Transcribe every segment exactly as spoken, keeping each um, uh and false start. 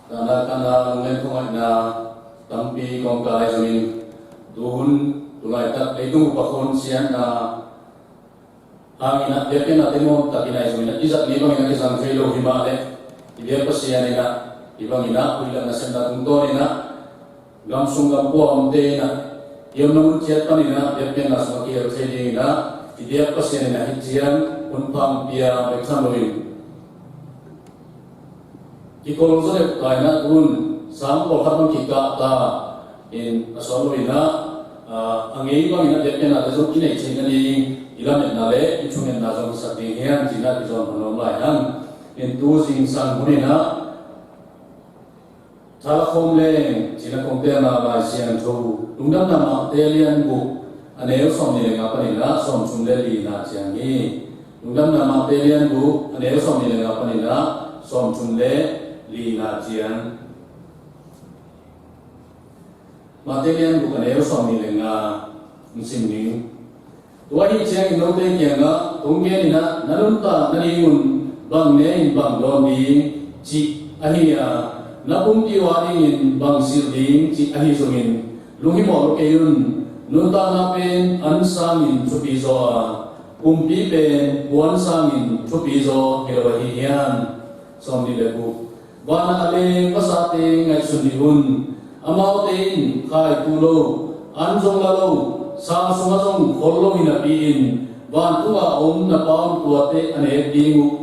Tana tana lunglen khuangaihna tampi kong kai zongin, tuhun tulaitak leitung upa khun siatna hangin ah biakpiakna teng om takin ahi zongin ah i zat ni bangin ah kizang thei lo hi mah leh, i biak Pasian in ah hih bangin ah huihlam nasepna tungtawn in ah gam sung gam pua omte in ah i omna mun ciat panin ah biakpiakna sungah kihel thei dingin ah i biak Pasian in ah hih ciang hun pha pia bek tham loin, kikol zaw deuh ta in ah tun sang pawlkhat bang kikah ta in a sawt lo in ah, a ngei bangin ah biakpiaknate zong i neih theih nading i lametna le i thungetna zong hisak ding hiam ci-in ah kizawn hong om lai hang. In tu zingsang hun in ah Tha Lakhawm Leng ci-in ah kong telna Lai Siangtho Lungdamna Mate lian guk, a neu sawmnih le nga panin ah sawmthum le lina ciang hi. Lungdamna Mate lian guk, a neu sawmnih le nga panin ah sawmthum le lina ciang. Mate lian guk, a neu sawmnih le nga, hong sim ning. Tua ahih ciangin note kiangah kong gen in ah, na nuntak nadingun bang ne in bang dawn ding cih ahi a, na pumpi uh adingin bang silh ding cih ahi zongin lunghimawh lo kei un. Nuntakna pen an sangin thupi zaw a, pumpi pen puan sangin thupi zaw hi lo ahi hiam? Sawmnih le guk. Van ah a leng vasate ngaihsun dih un. Amaute in khaitu lo, an zong la lo, sang sungah zong khol lo hi napi-in, vantung a om na Pa un tuate a nek ding uh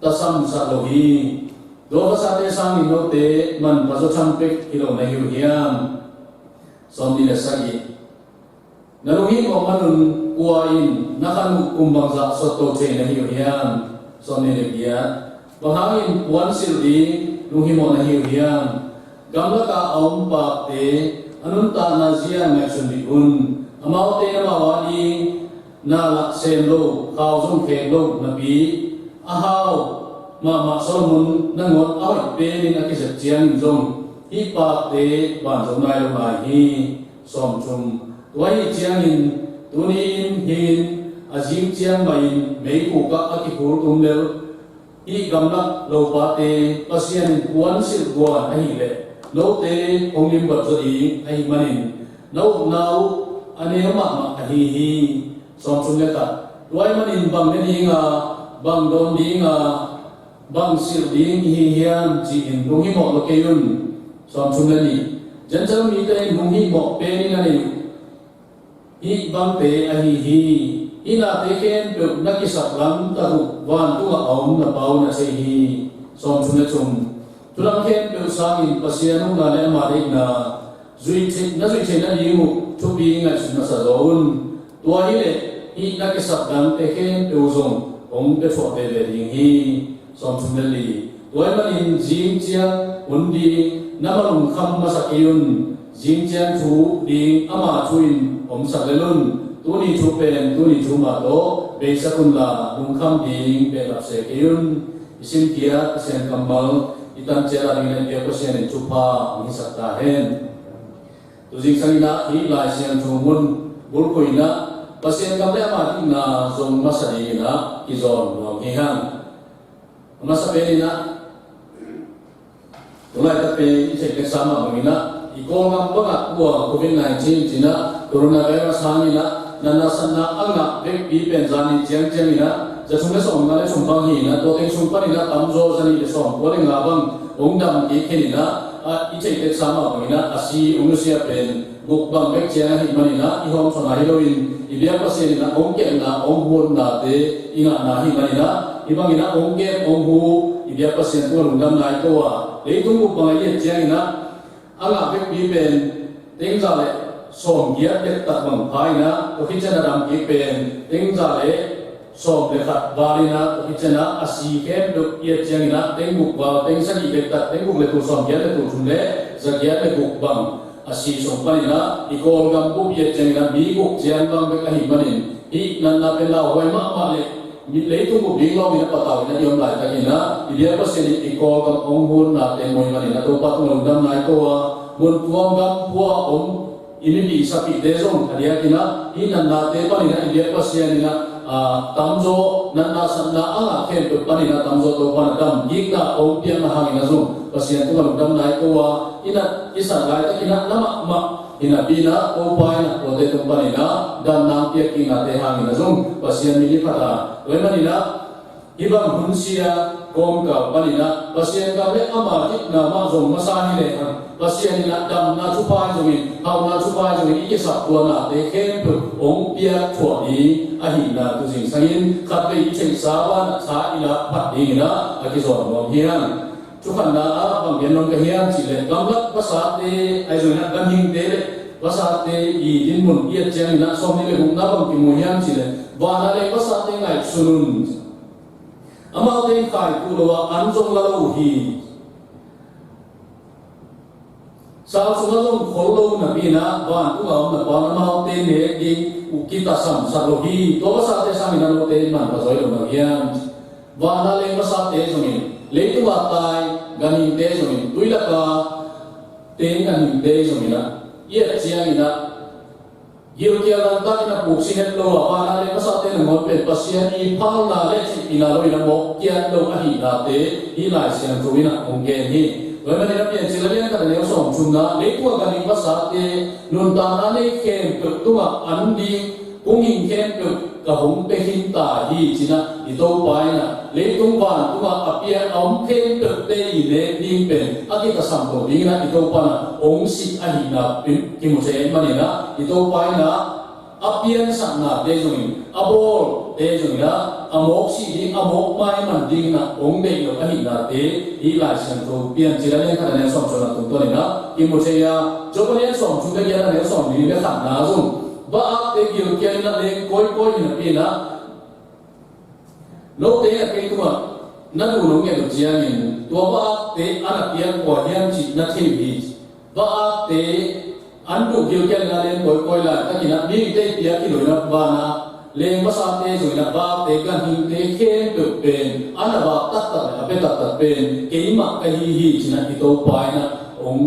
tasamsak lo hi. Tua vasate sangin note manpha zaw tham pek hi lo na hi uh hiam? Sawmnih le sagih. Na lunghimawh manun kua in na khan uh kum bangzah sawt to thei na hi uh hiam? Sawmnih le giat. Bang hangin puan silh ding lunghimawh na hi uh hiam? Gamlakah a om pakte a nuntakna zia ngaihsun dih un. Amaute amau ading na lah sem lo, khau zong khek lo napi, a hau mahmah Solomon nangawn a hoih penin a kizep ciangin zong hih pakte van zo nai lo nai hi. Sawmthum. Tua ahih ciangin tuni-in hingin a zing ciang mahin meikhuk ah a kikhul tum lel hih gamlak lopate Pasian in puan silh guan ahih leh note hong limbat zaw ding ahih manin na upna uh a neu mahmah ahi hi. Sawmthum le khat. Tua ahih manin bang ne ding a, bang dawn ding a, bang silh ding i hi hiam ci-in lunghimawh lo kei un. Sawmthum le nih. Gentile mite in lunghimawh pen in a nei uh hih bangte ahi hi. Hih nate khempeuh na kisap lamtak uh vantungah a om na Pa un a thei hi. Sawmthum le thum. Thu dang khempeuh sangin Pasian ukna le ama deihna zuih theih, na zuih theih nading uh thupi ngaihsut masa zaw un. Tua hi leh hih na kisap dangte khempeuh uh zong hong pia thuah veve ding hi. Sawmthum le li. Tua ahih manin zing ciang hun ding na malum kham masa kei un. Zing ciang thu ding ama thu in omsak lel un. Tuni thu pen tuni thu mah tawh beisak unla lungkham ding behlap se kei un. I simkhiat Pasian kammal i tanciat a dingin ah i biak Pasian in thupha hong hisak ta hen. Tu zingsang in ah hih Lai Siangtho mun bulphuh in ah Pasian gam le ama dikna zong masa dingin ah kizawn nuam hi hang. A masa pen in ah, tu laitak pen i theih teksa mah bangin ah, i Kawlgam bangah tua covid nineteen ci-in ah, coronavirus hangin ah na nasatna a ngah vekpi pen zani ciangciang in ah za thum le sawmnga le thum bang hi in ah, tua teng sung panin ah tamzaw za nih le sawmkua le nga bang hong dam kik khin in ah, a, i theih teksa mah bangin ah a si hong nusia pen guk bang bek ciang ahih manin ah i hawmthawhna hi loin i biak Pasian in ah hong kepna hong hunnate i ngahna ahih manin ah, hih bangin ah hong kep hong hu i biak Pasian tungah lungdam nai ko a, leitung guk bang a i et ciangin ah a ngah vekpi pen teng za le sawmgiat dektak bang pha in ah, tua khit ciang a dam kik pen teng za le sawm le khat val in ah, tua khit ciang ah a si khempeuh i et ciangin ah teng guk val, teng sagih dektak, teng guk le tul sawmgiat le tul thum le zagiat le guk bang a si sung panin ah i Kawlgam bup i et ciangin ah mi guk ciang bang bek ahih manin hih natna pen lauhuai mahmah le mi leitung bup ding lawngin a patau in ah i om laitakin ah i biak Pasian in i Kawlgam hong hunnate muh ahih manin ah Topa tungah lungdam nai ko a, mun tuam gam pua om i mipi i sapihte zong a diakin ah hih natnate panin ah i biak Pasian in ah Aa, tamzaw natna satna a ngah khempeuh panin ah tamzaw Topa in ah damgikna hong piakna hangin ah zong Pasian tungah lungdamna i ko a, i nat i sat laitakin ah na mahmah hi napi in ah Topa in ah tuate tung panin ah damna hong piak kiknate hangin ah zong Pasian min i phat a, tua ahih manin ah hih bang hun sia kawmkal panin ah Pasian gam le ama dikna mah zong masa hi lehang Pasian in ah damna thupha hi zongin, hauhna thupha hi zongin i kisap tuahnate khempeuh hong piak thuah ding ahihna tu zingsangin khatvei i theihsa banah tha i lak phat dingin ah a kizawn nuam hi hang. Thukhatna ah bang gen nuam ka hiam cih leh gamlak vasate ahi zongin ah ganhingte le vasate i dinmun i et ciangin ah sawmnih le gukna bang kimu hiam cih leh, van ah leng vasate ngaihsun un. Amaute in khai kul lo a, an zong la lo uh hi. Sau sungah zong khol lo napi in ah vantung a om na Pa in amaute nek ding uh kitasamsak lo hi. Tua vasate sangin ah note manpha zaw hi lo na hiam? Van ah leng vasate zongin, leitung a tai ganhingte zongin, tui lak a teng ganhingte zongin ah i et ciangin ah gilkial lantak in a puksi het lo a, van ah leng vasate nangawn pen Pasian i phalna le thihpihna lo in a mawk kiat lo ahihnate hih Lai Siangtho in a hong gen hi. Tua ahih manin a Piancil a lian khat a neu sawmthumna, leitung a ganhing vasate nuntakna nei khempeuh tungah an ding kong hing khempeuh ka hong pia khin ta hi ci-in a i Topa in a leitung vantungah a piang a om khempeuhte i nek ding pen a kitasam lo dingin a i Topa in a hong sih ahihna kimu thei ahih manin a i Topa in a a piansaknate zongin, a bawlte zongin a, a mawk sih ding, a mawk maiman dingin a hong deih lo ahihnate hih Lai Siangtho Piancil a lian khat a neu sawmthum a tungtawnin a kimu thei a, Job a lian sawmthum le giat a neu sawmli le khatna zong va-akte gilkial in a leng kawikawi hi napi in a, note in a kei tungah na duh nong nget uh ciangin tua va-akte a na piak kua hiam cih na thei uh hi. Va-akte an duh gilkial in a leng kawikawi laitakin a mihingte i piak hi lo in a, van a leng vasate zong in a va-akte ganhingte khempeuh pen a na vak taktak le a pia taktak pen keimah ka hi hi ci-in a i Topa in a hong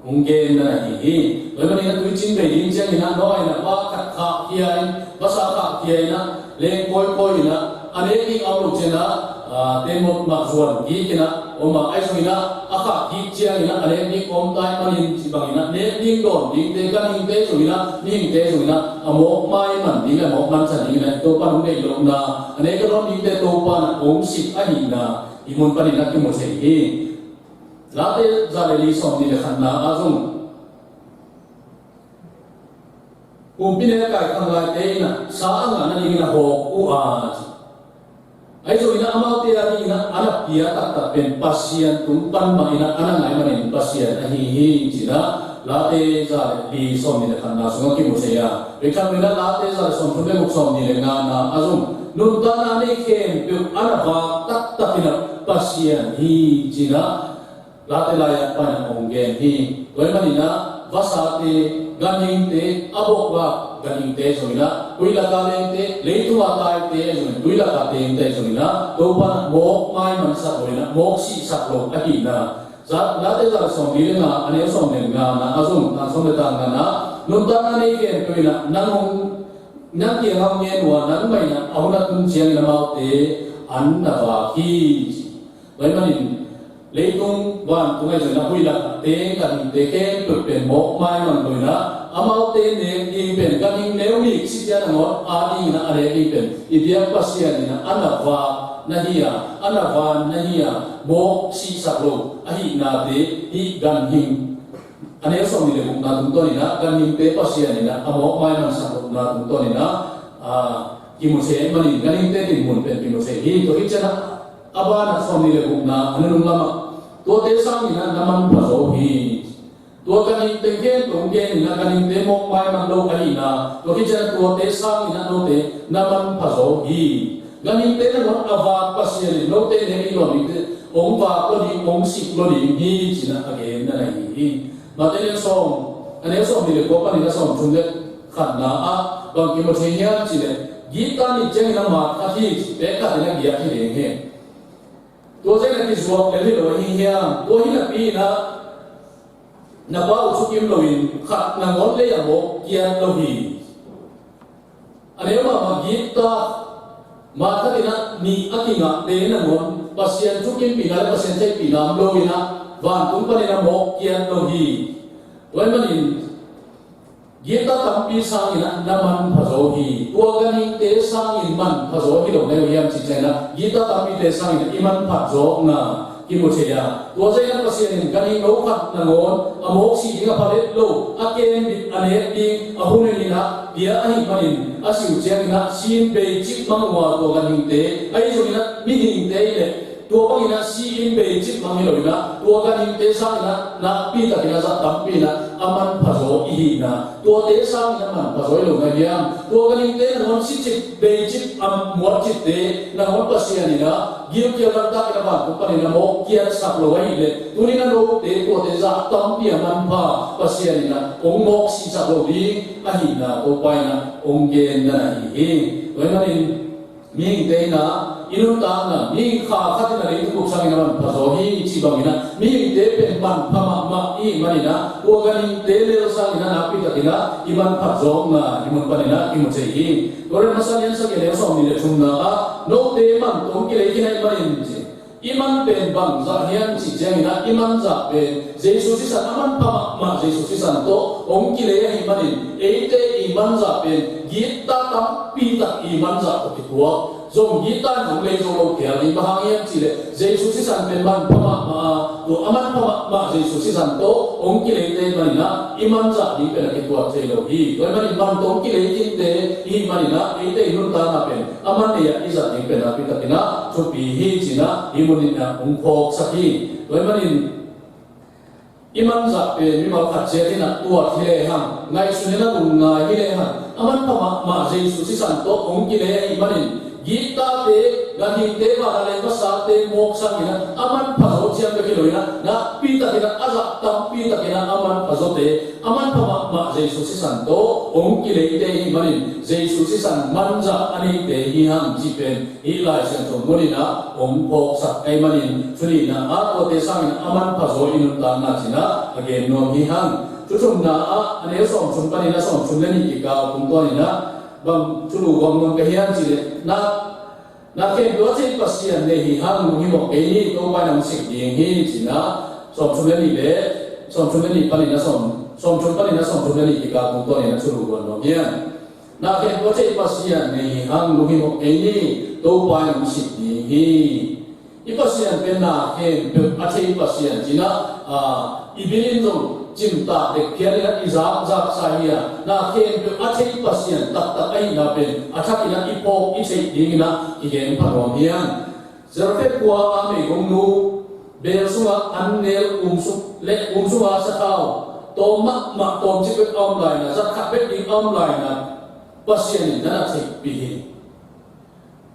hong genna na hi hi. Tua ahih manin a tuicin bei ding ciangin a Noah in a va khat khahkhia in, vasa khahkhia in a leng kawikawi in a, a nek ding a om lo ciangin a, a, teng mah zuan kik in a om a, ahi zongin a a khah kik ciangin a a nek ding om ta ahih manin cih bangin a nek ding dawn dingte, ganhingte zongin a, mihingte zongin a, a mawk maiman ding le a mawk mansa dingin a Topa in hong deih lohna, a nek a dawn dingte Topa in a hong sih ahihna i mun panin a kimu thei hi. Late za le li sawmnih le khatna ah zong, kumpi nek a kaikhanglaite in a sa a ngah nadingin a hawk uh a ci. Ahi zongin a amaute a dingin a a na pia taktak pen Pasian tung pan mah in a a na ngah ahih manin Pasian ahi hi ci-in a Late za le li sawmnih le khatna sungah kimu thei a. Bek tham lo in a Late za le sawmthum le guk, sawmnih le ngana ah zong nuntakna nei khempeuh a na vak taktak in a Pasian hi ci-in a Late lai-at pa in a hong gen hi. Tua ahih manin a vasate, ganhingte, a bawk vak ganhingte zong in a, khuilaka lengte, leitung a taite zong in, khuilaka tengte zong in a, Topa in a mawk maimansak lo in a, mawk sihsak lo ahihna. Za, Late za le sawmli le nga, a neu sawm le ngana ah zong, tang sawm le tang ngana, nuntakna nei khempeuh in a, nang hong, nang kiangah hong ngen uh a, nangmah in a, a hun a tun ciangin amaute an na vak hi. Tua ahih manin leitung vantung ahi zongin a huih lak teng ganhingte khempeuh pen mawk maiman lo in a, amaute nek ding pen ganhing neu nik si ciang nangawn a dingin a a nek ding pen i biak Pasian in a a na vak na hi a, a na van na hi a, mawk sihsak lo ahihnate hih ganhing a neu sawmnih le gukna tungtawnin a ganhingte Pasian in a a mawk maimansak lohna tungtawnin a, a, kimu thei ahih manin ganhingte dinmun pen kimu thei hi. Tua hi ciangin a a banah sawmnih le gukna a nunung lamah tuate sangin a na manpha zaw hi. Tua ganhing teng khempeuh hong genin a ganhingte mawk maiman lo ahihna, tua hi ciangin a tuate sangin a note na manpha zaw hi. Ganhingte nangawn a vak Pasian in note nek ding dawn dingte hong vak lo ding, hong sik lo ding hi ci-in a a genna na hi hi. Mate lian sawm, a neu sawmnih le kua panin a sawmthum le khatna ah bang kimu thei hiam cih leh, gittan nih ciangin a mat khat hi, pek khat in a giat hi ding hi. Tua ciangin a kizuak lel hi lo ahi hiam? Tua hi napi in a na pa uh thukim loin khat nangawn lei a mawk kiat lo hi. A neu mahmah gitta Mah khatin ah nih a kingahte nangawn Pasian thukimpihna le Pasian theihpihna om lo-in ah vantung panin a mawk kiat lo hi. Tua ahih manin gita tampi sangin ah na manpha zaw hi. Tua ganhingte sangin manpha zaw hi lo na hi uh hiam cih ciangin ah gita tampite sangin ah i manphat zawkna kimu thei a, tua zahin ah Pasian in ganhing no khat nangawn a mawk si ding a pha let lo, a kem ding, a nek ding a hun in ah pia ahih manin a si uh ciangin ah si-in bei cip mang uh a, tua ganhingte ahi zongin ah mihingte hi leh tua bangin ah si-in bei cip mang hi lo-in ah tua ganhingte sangin ah nakpi takin ah zah tampi in ah a manpha zaw i hihna, tuate sangin ah manpha zaw i lo na hiam? Tua ganhingte nangawn si cip, bei cip, a muat cipte nangawn Pasian in ah gilkial lantak in ah vantung panin a mawk kiatsak lo ahih leh tuni-in ah note tuate zah tampi a manpha Pasian in ah hong mawk sihsak lo ding ahihna Topa in ah hong genna na hi hi. Tua ahih manin mihingte in ah i nuntakna, mihing kha khat in ah leitung bup sangin ah manpha zaw hi cih bangin ah mihingte pen manpha mahmah i hih manin ah tua ganhingte lel sangin ah nakpi takin ah i manphat zawkna hih mun panin ah kimu thei hi. Korin masa lian sagih, a neu sawmnih le thumna ah note man tawh hong kilei khin ahih manin ci. I man pen bangzah hiam cih ciangin ah i manzah pen Jesu sisan a manpha mahmah Jesu sisan tawh hong kilei ahih manin eite i manzah pen gitta tampi tak i manzah tawh kituak. Zong gitta in hong lei zo lo kei a ding, bang hang hiam cih leh Jesu sisan pen manpha mahmah a, tua a manpha mahmah Jesu sisan tawh hong kileite manin ah i manzah ding pen a kituak thei lo hi. Tua ahih manin man tawh hong kilei khinte i hih manin ah eite i nuntakna pen a man nei ah i zat ding pen nakpi takin ah thupi hi ci-in ah hih munin ah hong phawksak hi. Tua ahih manin i manzah pen mimal khat ciat in ah tuat hi lehang, ngaihsun in ah lungngai hi lehang, a manpha mahmah Jesu sisan tawh hong kilei ahih manin gittate, ganhingte, vanleng vasate mawk sangin ah a manpha zaw ciang bek hi lo-in ah nakpi takin ah a zah tampi takin ah a manpha zawte a manpha mahmah Jesu sisan tawh hong kileite ahih manin Jesu sisan manzah a neite hi hang cih pen hih Lai Siangtho munin ah hong phawksak ahih manin, tuni-in ah tuate sangin a manpha zaw i nuntakna ci-in ah a gen nuam hi hang. Thu thumna ah a neu sawmthum panin ah sawmthum le nih kikal tungtawnin ah bang thulu guang nuam ka hiam cih leh na Na khempeuh a thei Pasian nei hi hang, lunghimawh kei ni, Topa in hong sik ding hi, ci-in ah sawmthum le nih le sawmthum le nih panin ah sawm, sawmthum panin ah sawmthum le nih kikal tungtawnin ah thulu guan nuam hi hang. Na khempeuh a thei Pasian nei hi hang, lunghimawh kei ni, Topa in hong sik ding hi. I Pasian pen na khempeuh a thei Pasian ci-in ah, ah, i bil in zong cimtak dek phial in ah i zakzaksa hi a, na khempeuh a thei Pasian taktak ahihna pen a thakin ah i phawk i theih dingin ah kigen pha nuam hi hang. Zarephath khua-a meigongnu beel sungah an nel, um sung le um sungah sathau tawm mahmah, tawmcik bek a om lai-in ah, zat khat bek ding a om lai-in ah Pasian in na na theihpih hi.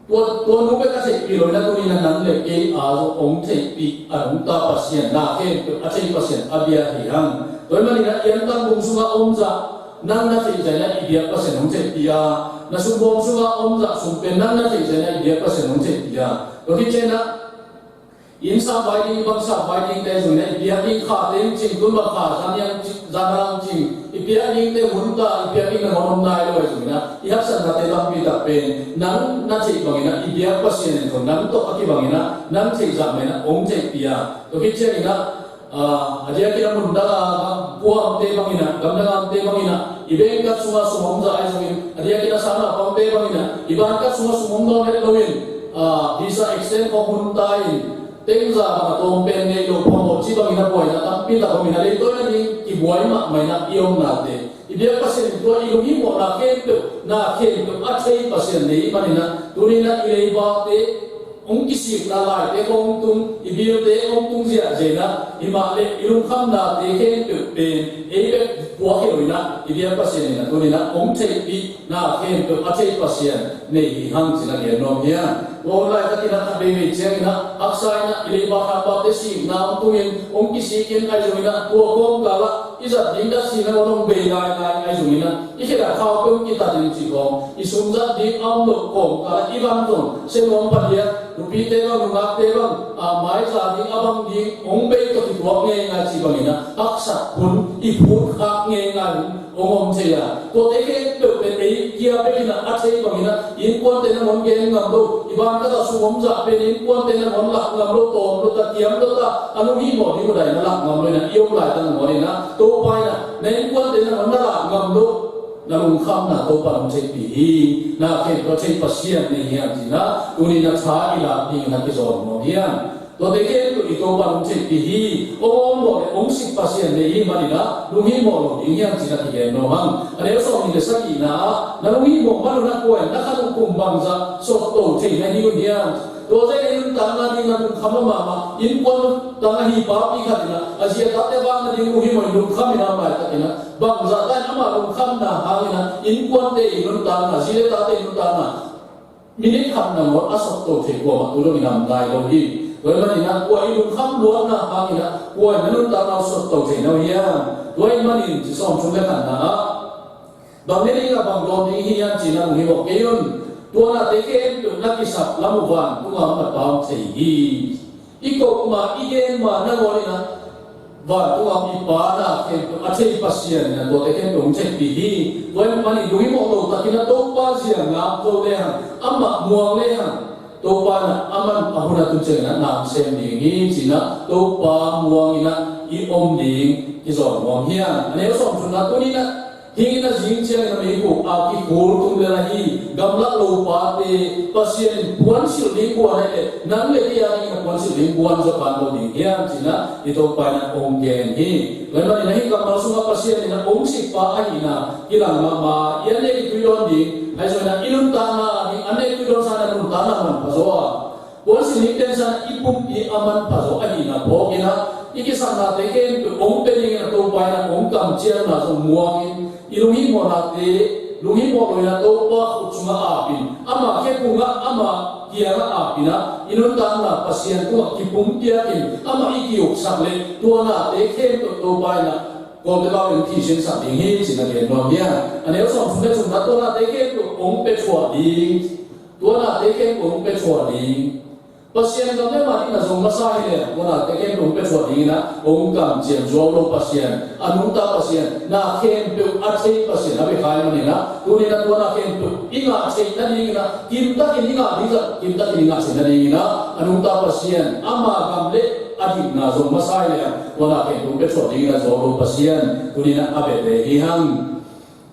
Tua, tua nu bek a theihpih lo-in ah tuni-in ah nang le kei a zong hong theihpih a nungta Pasian, na khempeuh a thei Pasian a bia hi hang. Tua ahih manin ah i antang bung sungah om zah nang na theih zah in ah i biak Pasian hong theihpih a, na sumbawm sungah om zah sum pen nang na theih zah in ah i biak Pasian hong theihpih a. Tua khit ciangin ah inn sap vai ding, bang sap vai dingte zong in ah i biak ding, kha teng cing, tun bang kha zan yang cing, zan yang cing, i biak dingte hun ta, i biak ding nangawn om nai lo ahi zongin ah i haksatnate tampi tak pen nang na theih bangin ah i biak Pasian in zong nang tawh a kibangin ah nang theih zah mah in ah hong theihpih a. Tua khit ciangin ah, ah, a diakin a mun dang a, khuaamte bangin ah, gamdang a omte bangin ah, i bengkat sungah sum om zah ahi zongin, a diakin a sangnaupangte bangin ah, i bankat sungah sum om nawn het loin, ah, visa extend khawng hun ta in, teng za bang a tawm pen nei lo phamawh cih bangin a buaina tampi tak om in a, leitawi nading kibuai mahmah in ah i omnate i biak Pasian in tua i lunghimawhna khempeuh, na khempeuh a thei Pasian nei ahih manin ah tuni-in ah i leibakte hong kisikna laite khawng hong tung, i bilte hong tung ziahziah in ah, hi mah leh i lungkhamnate khempeuh pen ei bek puak hi lo-in ah i biak Pasian in ah tuni-in ah hong theihpih, na khempeuh a thei Pasian nei hi hang ci-in ah gen nuam hi hang. Tua hun laitakin ah a beibei ciangin ah haksa in ah i leibak hangbakte sikna hong tungin hong kisik in, ahi zongin ah tua kawmkal ah i zat ding datsi nangawn hong bei lailai, ahi zongin ah i khedap khau peuh hong kitat in cih khawng, i sum zat ding a om loh kawmkal ah i van zong sia nuam phadiak, Nupite bang, nungakte bang, a, maiza ding a bang ding hong bei tawh kituak ngeingai cih bangin ah, haksat hun i phut khak ngeingai hun hong om thei a, tuate khempeuh pen ei kia bekin ah a thei bangin ah, innkuante nangawn gen ngam lo, i bantak ah sum om zah pen innkuante nangawn lak ngam lo, tawm lo ta, kiam lo ta, a lunghihmawh ding uh daina lak ngam lo in ah, i om laitak nangawn in ah, Topa in ah na innkuante nangawn na lak ngam lo. Na lungkhamna Topa hong theihpih hi. Na khempeuh a thei Pasian na hi hiam ci-in ah, tuni-in ah tha i lak dingin ah kizawn nuam hiam? Tuate khempeuh i Topa hong theihpih hi. Hong awlmawh le hong sik Pasian na hi manin ah lunghihmawh lo ding hiam ci-in ah kigen nuam hang. A neu sawmnih le sagihna ah, na lunghihmawh man un ah kua in na khan uh kum bangzah sotto thei na hi uh hiam? Tua zia i nuntakna ding ah lungkham mahmah, innkuan tang ahi papi khat in ah a zi a tate vak nading lunghihmawh in lungkham in ah, a maitakin ah bangzah ta in ama lungkhamna hangin ah innkuante i nuntakna, zi le tate i nuntakna minit khat nangawn a sotto thei kuamah tu dongin a om nai lo hi. Tua ahih manin ah kua i lungkham luatna hangin ah kua in na nuntakna uh sotto thei na uh hiam? Tua ahih manin ci sawmthum le khatna ah, bang ne ding a bang dawn ding hi hiam ci-in ah lunghihmawh kei un. Tua nate khempeuh na kisap lam uh vantung a om na Pa hong thei hi. I koh ma, i gen ma nangawn in ah vantung a om i Pa na khempeuh a thei Pasian in ah tuate khempeuh hong theihpih hi. Tua ahih manin lunghihmawh lo takin ah Topa zia ngak zo lehang, amah muang lehang, Topa in ah aman a hun a tun ciangin ah na hong sem ding hi ci-in ah Topa muang in ah i om ding kizawn nuam hiam? A neu sawmthumna, tuni-in ah hih in ah zing ciangin a meikuang a kikhul tung lel ahi gamlak lopate Pasian in puansilh ding guan ahih leh nang le kei a dingin a puansilh ding guan zaw kan lo ding hiam ci-in ah i Topa in ah hong gen hi. Tua ahih manin ah hih kammal sungah Pasian in ah hong sikpa ahihna kilang mahmah, i an le i tui dawn ding, ahi zongin ah i nuntakna ding an le i tui dawn sangin ah nuntakna manpha zaw a, puansilh ding tensan i pumpi a manpha zaw ahihna phawk in ah, i kisaknate khempeuh hong pia dingin a Topa in ah hong kamciamna zong muang in, i lunghihmawhnate, lunghihmawh lo in ah Topa khut sungah ap in, ama khephung ah, ama kiangah ap in ah, i nuntakna Pasian tungah kipumpiak in amah i ki-uksak leh tua nate khempeuh Topa in ah Kawlte bang in hong kisinsak ding hi ci-in ah gen nuam hi a. A neu sawmthum le thumna, tua nate khempeuh hong pia thuah ding. Tua nate khempeuh hong pia thuah ding. Pasian gam le man in a zong masa hi leh, tua nate khempeuh hong pia thuah dingin ah, hong kamciam zuau lo Pasian, a nungta Pasian, na khempeuh a thei Pasian a pia kha ahih manin ah, tuni-in ah tua na khempeuh i ngah theih nadingin ah, kimtakin i ngah ding zah, kimtakin i ngah theih nadingin ah, a nungta Pasian, ama gam le a dikna zong masa hi leh, tua na khempeuh hong pia thuah dingin ah zuau lo Pasian, tuni-in ah a beh ve hi hang.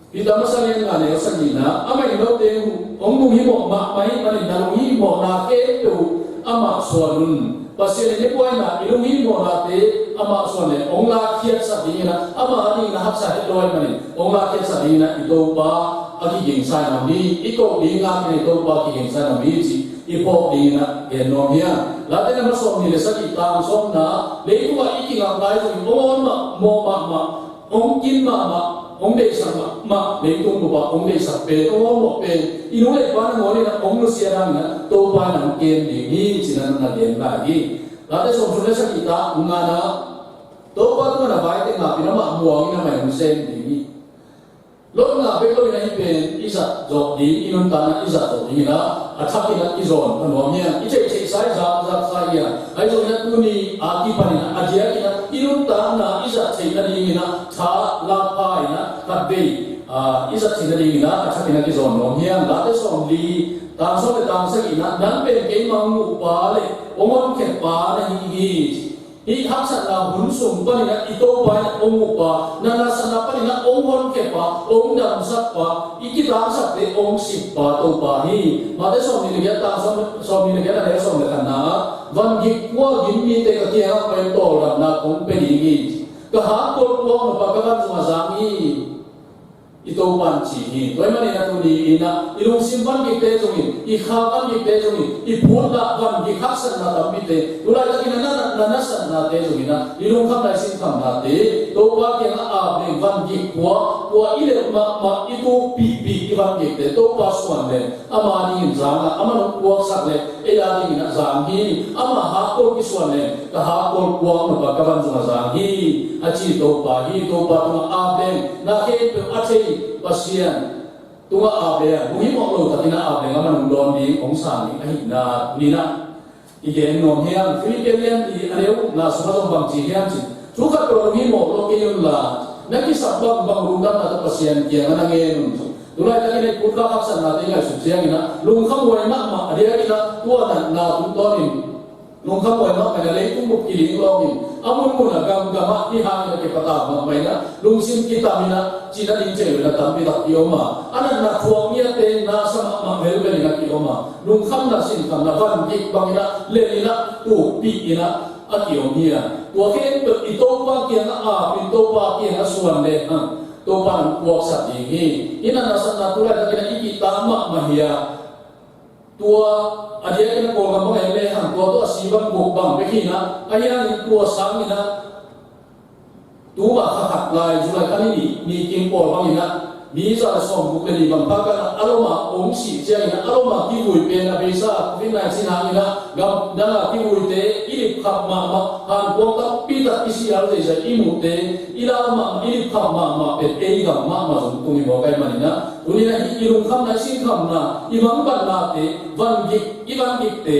Peter masa lian nga, neu sagihna, amah in note hong lunghihmawh mahmah ahih manin na lunghihmawhna khempeuh uh amah suan un. Pasian in i buaina, i lunghihmawhnate amah suan leh hong lakkhiatsak dingin ah, ama adingin ah haksa het lo ahih manin hong lakkhiatsak dingin ah i Topa a kigingsa in ah om hi, i koh ding ngak in ah i Topa kigingsa in ah om hi cih i phawk dingin ah gen nuam hi a. Late na masa sawmnih le sagih, tang sawmna, leitungah i kingak lai zongin hong awlmawh mahmah, hong kin mahmah, hong deihsak mahmah, leitung bup ah hong deihsak pen, hong awlmawh pen, i nu le i pa nangawn in ah hong nusia hangin ah Topa in ah hong kem ding hi ci-in ah na gen lai hi. Late sawmthum le sagih, tang ngana, Topa tungah na vai teng ngap in, amah muang in amah in hong sem ding hi. Lot ngah bek lo in ah hih pen i zat zawh ding, i nuntakna i zat zawh dingin ah a thakin ah i zawn a nuam hi a, i theihtheihsa, i zakzaksa hi a. Ahi zongin ah tuni a kipanin ah a diakin ah i nuntakna i zat theih nadingin ah tha lak pha in ah khatvei, ah, i zat theih nadingin ah a thakin ah kizawn nuam hi a. Late sawmli, tang sawm le tang sagihna, nang pen keimah hong muhpa le hong honkhia pa na hi hi. Hih haksatna hun sung panin ah i Topa in ah hong muhpa, na nasepna panin ah hong honkhia pa, hong damsak pa, i kitangsakte hong sik pa Topa hi. Mate sawmnih le giat, tang sawm, sawmnih le giat, a neu sawm le khatna, van gik kua gim mite ka kiangah pai-in tawldamna kong pia ding hi. Ka hakkol puak nop ah ka van zong a zang hi. I Topa'n ci hi. Tua ahih manin ah tuni-in ah i lungsim van gikte zongin, i kha van gikte zongin, i phutna van gik haksatna tampite, tu laitakin ah na, na, na nasepnate zongin ah i lungkhamna, i sinkhamnate Topa kiangah ap leng, van gik kua, kua i lelh mahmah, i tukpihpih i van gikte Topa suan leng, ama dingin zang a, aman hong puaksak leh ei a dingin ah zang hi. Ama hakkol kisuan leng ka hakkol puak nop ah ka van zong a zang hi, a ci Topa hi. Topa tungah ap leng, na khempeuh a thei Pasian tungah ap leng, lunghihmawh lo takin ah ap leng, aman hong dawn ding, hong sang ding ahihna tuni-in ah I gen nuam hiam, Philippi lian li a neu na sungah zong bang ci hiam cih, thu khat peuh lunghimawh lo kei un la, na kisap bangbang lungdamna tawh Pasian kiangah na ngen un. Tulaitak in ei kutkha haksatnate ngaihsut ciangin ah lungkhamhuai mahmah a diakin ah tua natna tungtawnin lungkhamhuai mahmah in ah leitung bup kiling lawngin a munmun ah gamgam ah hih hangin a kipatau mahmah in ah lungsim kitam in ah cina ding cei lo in ah tampi tak ki-om a, a natna thuak ngiatte nasa mahmah velvel in ah ki-om a, lungkhamna sinkhamna van gik bangin ah lel in ah tukpih in ah a ki-om hi a. Tua khempeuh i Topa kiangah ap in Topa kiangah suan lehang Topa in hong puaksak ding hi. Hih na nasatna tulaitak in ah i kihta mahmah hi a. Tua a diakin a Kawlgam bang en lehang tua tawh a si bang guk bang bek hi in ah, ahi hangin tua sangin ah tu mah kha khat lai, July kha ni nih, Niking pawl bangin ah mi za le sawmguk le nih bang pha kal ah a lom ah hong sih ciangin ah a lom ah kivui pen a beisa covid nineteen hangin ah gam dang a kivuite i lipkhap mahmah, hankuang tampi tak i si al zeizai i muhte i lau mahmah, i lipkhap mahmah pen ei gam mahmah zong tung hi mawk ahih manin ah, tuni in ah hih i lungkhamna, i sinkhamna, i mangbatnate, van gik, i van gikte,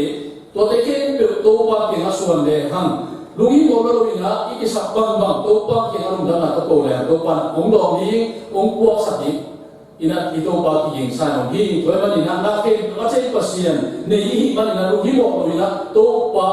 tuate khempeuh Topa kiangah suan lehang lunghimawh lo in ah i kisap bangbang Topa kiangah lungdamna tawh ko lehang Topa in hong dawng ding, hong puaksak ding in ah i Topa kigingsa in om hi. Tua ahih manin ah na khempeuh a cei Pasian nei i hih manin ah lunghimawh lo in ah Topa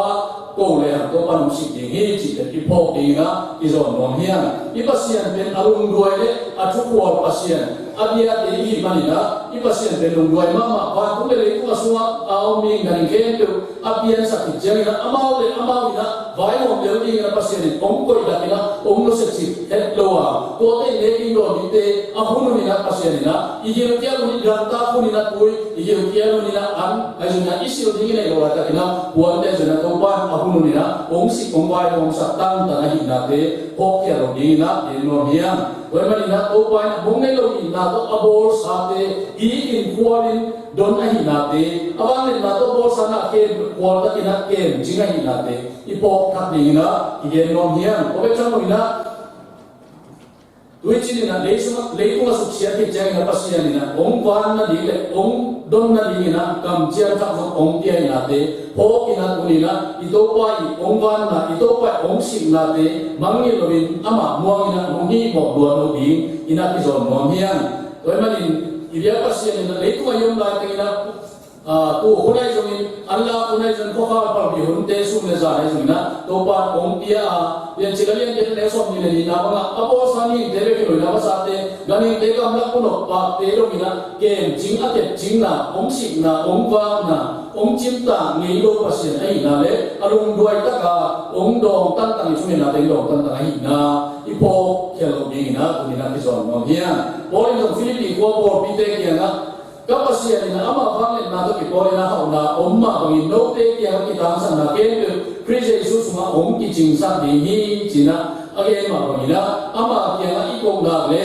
ko lehang Topa in hong sik ding hi cih pen i phawk ding in ah i zawn nuam hi hang. I Pasian pen a lungduai le a thukhual Pasian a biate i hih manin ah i Pasian pen lungduai mahmah, vantung le leitung a sungah a om mi ganhing khempeuh a piansak khit ciangin ah amau le amau in ah vaihawm lel dingin ah Pasian in hong koih dak in ah hong nusia cip het lo a, tuate i nek ding dawn dingte a hun hun in ah Pasian in ah i gilkial hun, i gamtat hun in ah tui, i gilkial hun in ah an, ahi zongin ah i sil ding i neih loh laitak in ah puante, ahi zongin ah Topa in a hun hun in ah hong sik hong vaihawmsak tangtang ahihnate phawkkhiat lo ding in ah gen nuam hi hang. Tua ahih manin ah Topa in a mong nei lo itna tawh a bawlsate i in khualin don ahihnate, a vangliatna tawh bawlsa na kem khual takin ah kemcing ahihnate i phawk thak ding in ah i gen nuam hi hang. Tua bek tham lo in ah tuicin in ah leisung, leitung a suksiat khit ciangin ah Pasian in ah hong van nading le hong don nading in ah kamciam thak zong hong pia ahihnate phawk in ah tuni in ah i Topa i hong vanna, i Topa i hong siknate mangngilh loin amah muang in ah lunghimawh luat lo ding in ah kizawn nuam hi hang. Tua ahih manin i biak Pasian in ah leitung a i om laitakin ah, ah, tu hun ahi zongin, an lak hun ahi zongin, khuakhal palbi hunte sum le zan ahi zongin ah Topa in hong pia a, Piancil a lian giat a neu sawmnih le nihna bangah a bawlsa mihingte bek hi lo in ah vasate, ganhingte, gamlak, punok pakte dongin ah kemcing, a kepcingna, hong sikna, hong vakna, hong cimtak ngei lo Pasian ahihna le a lungduai taka hong dawng tangtang, i thungetnate hong dawng tangtang ahihna i phawkkhiat loh dingin ah tuni in ah kizawn nuam hi hang. Paul in zong Filippi khua pawlpite kiangah, ka Pasian in ah ama vangliatna tawh kipawl in ah hauhna om mah bangin note kiangah kitangsapna khempeuh Khrih Jesuh sungah hong kicingsak ding hi, ci-in ah a gen mah bangin ah ama kiangah i kohna le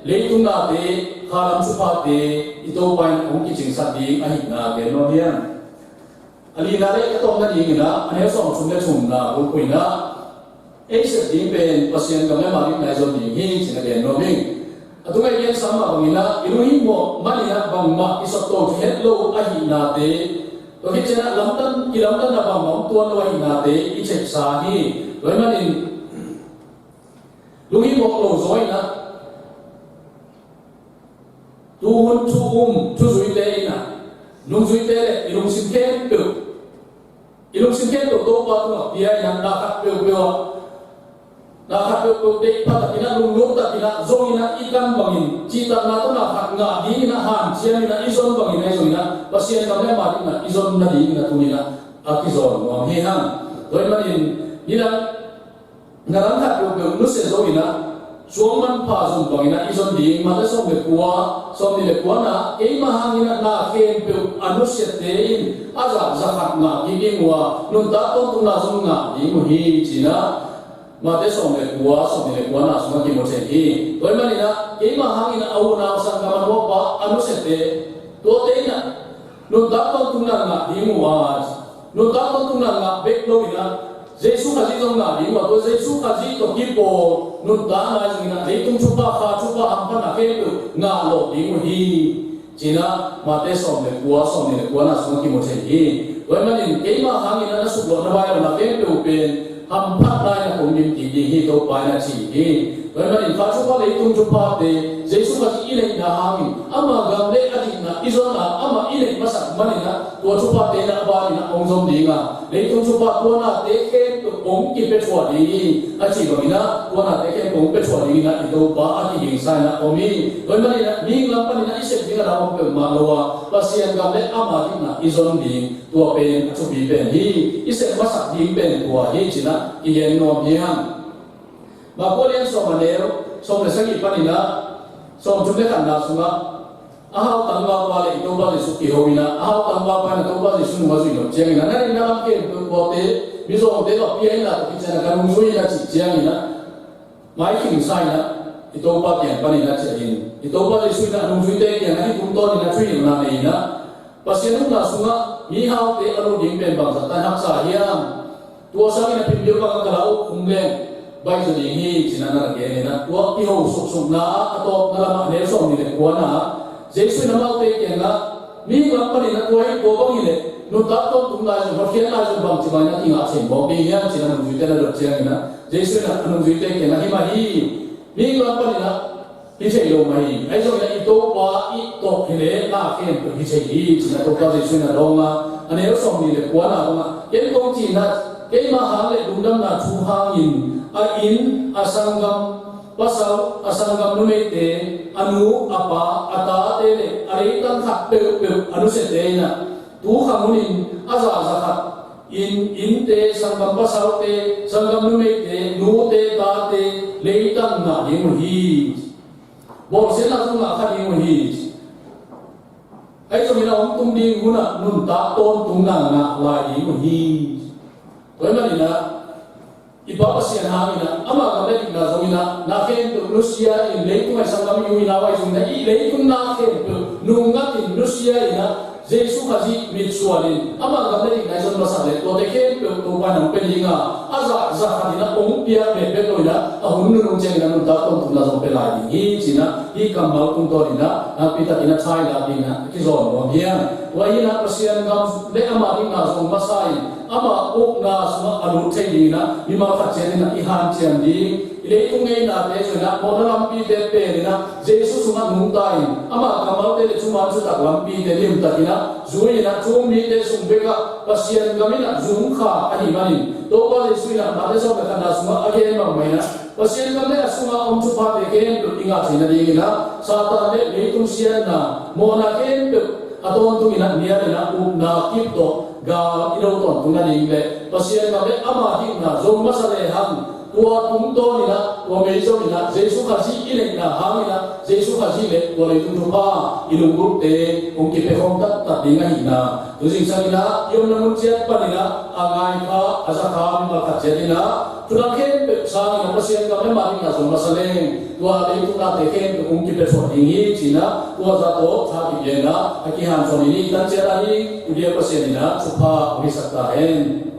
leitung nate, khalam suphate i Topa in hong kicingsak ding ahihna gen nuam hi hang. A lina le a tawpna dingin ah a neu sawmthum le thumna bulphuh in ah ei sep ding pen Pasian gam le mah dikna i zon ding hi, ci-in ah gen nuam ing. A tungah i gensam mah bangin ah i lunghimawh manin ah bangmah i sotto thei het lo ahihnate, tua khit ciangin ah lamdang, i lamdanna bangmah om tuan lo ahihnate i theihsa hi. Tua ahih manin lunghimawh lo zaw in ah, tuhun thu um thuzuite in ah, nungzuite le i lungsim khempeuh, i lungsim khempeuh Topa tungah pia in ah, na khat peuhpeuh ah, na khat peuhpeuh deih pha takin ah, lungnuam takin ah, zong in ah, i kan bangin cihtakna tawh na khat ngah dingin ah, hanciam in ah, i zon bangin ah, i zon in ah, Pasian gam le mah dikna i zon nadingin ah tuni in ah a kizawn nuam hi hang. Tua ahih manin nidang na dang khat peuhpeuh nusia zo in ah, suang manpha zon bangin ah i zon ding. Mate sawm le kua, sawmnih le kuana, keima hangin ah na khempeuh a nusiate in a zah za khat ngah kik ding uh a, nuntak tawntungna zong ngah ding uh hi, ci-in ah Mate sawm le kua, sawmnih le kuana sungah kimu thei hi. Tua ahih manin ah keima hangin ah a unau, sanggam, a nupa, a nusiate, tuate in ah nuntak tawntungna ngah ding uh a, nuntak tawntungna ngah bek lo in ah Jesu Khazih zong ngah ding uh a, tua Jesu Khazih tawh kipawl nuntakna ahi zongin ah leitung thupha, kha thupha, hamphatna khempeuh ngah lawh ding uh hi, ci-in ah Mate sawm le kua, sawmnih le kuana sungah kimu thei hi. Tua ahih manin keima hangin a na sukluahna baih lo na khempeuh pen hamphatna in a kong dim kik ding hi, Topa in a ci hi. Tua ahih manin kha thupha, leitung thuphate, Jesu Khazih i neihna hangin ama gam le a dikna i zon a, amah i neih masak manin a tua thuphate in a a banin a hong zom ding a, leitung thupha tua nate khempeuh hong kipia thuah ding hi, a cih bangin a tua nate khempeuh hong pia thuah dingin a i Topa a kigingsa in a om hi. Tua ahih manin a mihing lam panin a i sep ding a na om peuhmah lo a, Pasian gam le ama dikna i zon ding, tua pen a thupi pen hi. I sep masak ding pen tua hi ci-in a i gen nuam hi hang. Marka a lian sawm, a neu sawm le sagih panin a sawmthum le khatna sungah a hau tangvalpa le i Topa Jesu kiho in a, a hau tangvalpa in a Topa Jesu nung a zuih nop ciangin a, na neihna lam khempeuh tuate mizawngte bang pia in la, tua khit ciangin a ka nung zui in, a cih ciangin a, maikhing sa in a i Topa kiang panin a ciah in, i Topa Jesu in a nungzuite kiangah hih tungtawnin a thuhilhna nei in a, Pasian ukna sungah mihaute a lut ding pen bangzah tan haksa hiam? Tua sangin a pin deuh bangah ka la uk khum leng baih zaw ding hi, ci-in a na gen in a, tua kiho suksukna ah a tawpna lamah a neu sawmnih le kuana ah Jesu in amaute kiangah, mihing lam panin a tua hi, tua bang hileh nuntak tawntung lai zong, hotkhiat lai zong bangci bangin a kingah thei mawk ding hiam, ci-in a nungzuite na dot ciangin a, Jesu in a nungzuite kiangah, hi mah hi, mihing lam panin a hi thei lo mah hi. Ahi zongin a i Topa i tawh hileh na khempeuh hi thei hi, ci-in a Topa Jesu in a dawng a, a neu sawmnih le kuana bangah, ken kong cih na, keima hang le lungdamna thu hangin a inn, a sanggam pasal, a sanggam numeite, a nu, a pa, a tate le a leitang khat peuhpeuh a nusiate in a, tu khang hunin a zahzah khat in, innte, sanggam pasalte, sanggam numeite, nute, tate, leitang ngah ding uh hi. Bawlsiatna zong ngah kha ding uh hi. Ahi zongin a hong tung ding hunah nuntak tawntungna ngah lai ding uh hi. Tua ahih manin a i Pa Pasian hangin a, ama gam le dikna zongin a, na khempeuh nusia in, leitung a i sanggam i u i nau ahi zongin a, i leitung na khempeuh nungngatin nusia in a, Jesu Khazih mitsuan in ama gam le dikna i zon masa leh tuate khempeuh Topa in hong pia ding a, a zahzah khat in a hong piak bekbek lo in a, a hun nunung ciangin a nuntak tawntungna zong pia lai ding hi, ci-in a hih kammal tungtawn in a nakpi takin a thailak dingin a kizawn nuam hi hang. Tua hi in a Pasian gam le ama dikna zong masa in, ama ukna sungah a lut thei dingin a mimal khat ciat in a i hanciam ding, i leitung ngeinate zui in a mawhna lampite pen in a Jesu sungah nungta in, ama kammalte le thuman thutak lampite limtakin a zui in a, thu um mite sung bekah Pasian gam in a zungkha ahih manin, Topa Jesu in a Mate sawm le khatna sungah a gen bangmah in a, Pasian gam le a sunga om thuphate khempeuh i ngah theihna dingin a, Satan le leitung siatna, mawhna khempeuh a tawntung in a nial in a, upna kip tawh gal i do tawntungna ding le Pasian gam le ama dikna zong masa lehang, tua tungtawn in a, tua mei zong in a, Jesu Khazih i neihna hang in a, Jesu Khazih le tua leitung thupha i lunggulhte hong kipia khawm taktak ding ahihna, tu zingsang in a i omna mun ciat panin a, a ngai kha, a za kha mimal khat ciat in a, thu dang khempeuh sangin a Pasian gam le ama dikna zong masa leng, tua leitung nate khempeuh hong kipia thuah ding hi, ci-in a tua zah tawh tha kipia in a, a kihansawn in i tan ciat ahi, i biak Pasian in a thupha hong hisak ta hen.